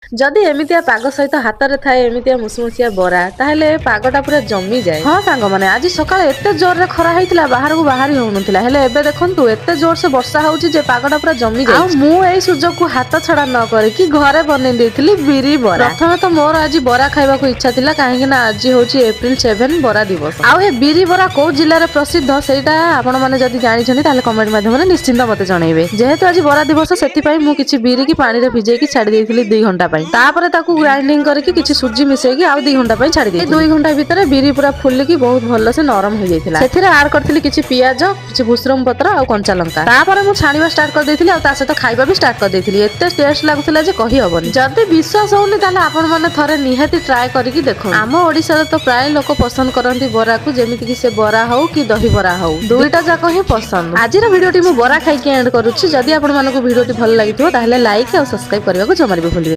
ଯଦି ଏମିତିଆ ପାଗ ସହିତ ହାତରେ ଥାଏ ଏମିତିଆ ମୁସୁମୁସିଆ ବରା, ତାହେଲେ ଏ ପାଗଟା ପୁରା ଜମିଯାଏ। ହଁ ସାଙ୍ଗମାନେ, ଆଜି ସକାଳେ ଏତେ ଜୋରରେ ଖରା ହେଇଥିଲା, ବାହାରକୁ ବାହାରି ହଉନଥିଲା। ହେଲେ ଏବେ ଦେଖନ୍ତୁ, ଏତେ ଜୋରସେ ବର୍ଷା ହଉଛି ଯେ ପାଗଟା ପୁରା ଜମି ଯାଇଛି। ଆଉ ମୁଁ ଏଇ ସୁଯୋଗକୁ ହାତ ଛଡା ନ କରିକି ଘରେ ବନେଇ ଦେଇଥିଲି ବିରି ବରା। ପ୍ରଥମେ ତ ମୋର ଆଜି ବରା ଖାଇବାକୁ ଇଚ୍ଛା ଥିଲା, କାହିଁକି ନା ଆଜି ହଉଛି ଏପ୍ରିଲ 7, ବରା ଦିବସ। ଆଉ ଏ ବିରି ବରା କୋଉ ଜିଲ୍ଲାରେ ପ୍ରସିଦ୍ଧ, ସେଇଟା ଆପଣ ମାନେ ଯଦି ଜାଣିଛନ୍ତି, ତାହେଲେ କମେଣ୍ଟ ମାଧ୍ୟମରେ ନିଶ୍ଚିନ୍ତ ମତେ ଜଣେଇବେ। ଯେହେତୁ ଆଜି ବରା ଦିବସ, ସେଥିପାଇଁ ମୁଁ କିଛି ବିରିକି ପାଣିରେ ଭିଜେଇକି ଛାଡି ଦେଇଥିଲି 2 ଘଣ୍ଟା ପାଇଁ। ତାପରେ ତାକୁ ଗ୍ରାଇଣ୍ଡିଙ୍ଗ କରିକି କିଛି ସୁଜି ମିଶେଇକି ଆଉ 2 ଘଣ୍ଟା ପାଇଁ ଛାଡି ଦେଇଥିଲି। 2 ଘଣ୍ଟା ଭିତରେ ବିରି ପୁରା ଫୁଲିକି ବହୁତ ଭଲସେ ନରମ ହେଇଯାଇଥିଲା। ସେଥିରେ ଆଡ କରିଥିଲି କିଛି ପିଆଜ, କିଛି ଭୃସଙ୍ଗ ପତ୍ର ଆଉ କଞ୍ଚା ଲଙ୍କା। ତାପରେ ମୁଁ ଛାଣିବା ଷ୍ଟାର୍ଟ କରିଦେଇଥିଲି ଆଉ ତା ସହିତ ଖାଇବା ବି ଷ୍ଟାର୍ଟ କରିଦେଇଥିଲି। ଏତେ ଟେଷ୍ଟ ଲାଗୁଥିଲା ଯେ କହି ହବନି। ଯଦି ବିଶ୍ୱାସ ହଉନି, ତାହେଲେ ଆପଣ ମାନେ ଥରେ ନିହାତି ଟ୍ରାଏ କରିକି ଦେଖନ୍ତୁ। ଆମ ଓଡିଶାରେ ତ ପ୍ରାୟ ଲୋକ ପସନ୍ଦ କରନ୍ତି ବରାକୁ, ଯେମିତି କି ସେ ବରା ହଉ କି ଦହି ବରା ହଉ, ଦୁଇଟା ଯାକ ହିଁ ପସନ୍ଦ। ଆଜିର ଭିଡିଓଟି ମୁଁ ବରା ଖାଇକି ଏଣ୍ଡ କରୁଛି। ଯଦି ଆପଣ ମାନଙ୍କୁ ଭିଡିଓଟି ଭଲ ଲାଗିଥିବ, ତାହେଲେ ଲାଇକ୍ ଆଉ ସବସ୍କ୍ରାଇବ କରିବାକୁ ଜମାରେ ବି ଭୁଲିବେନି।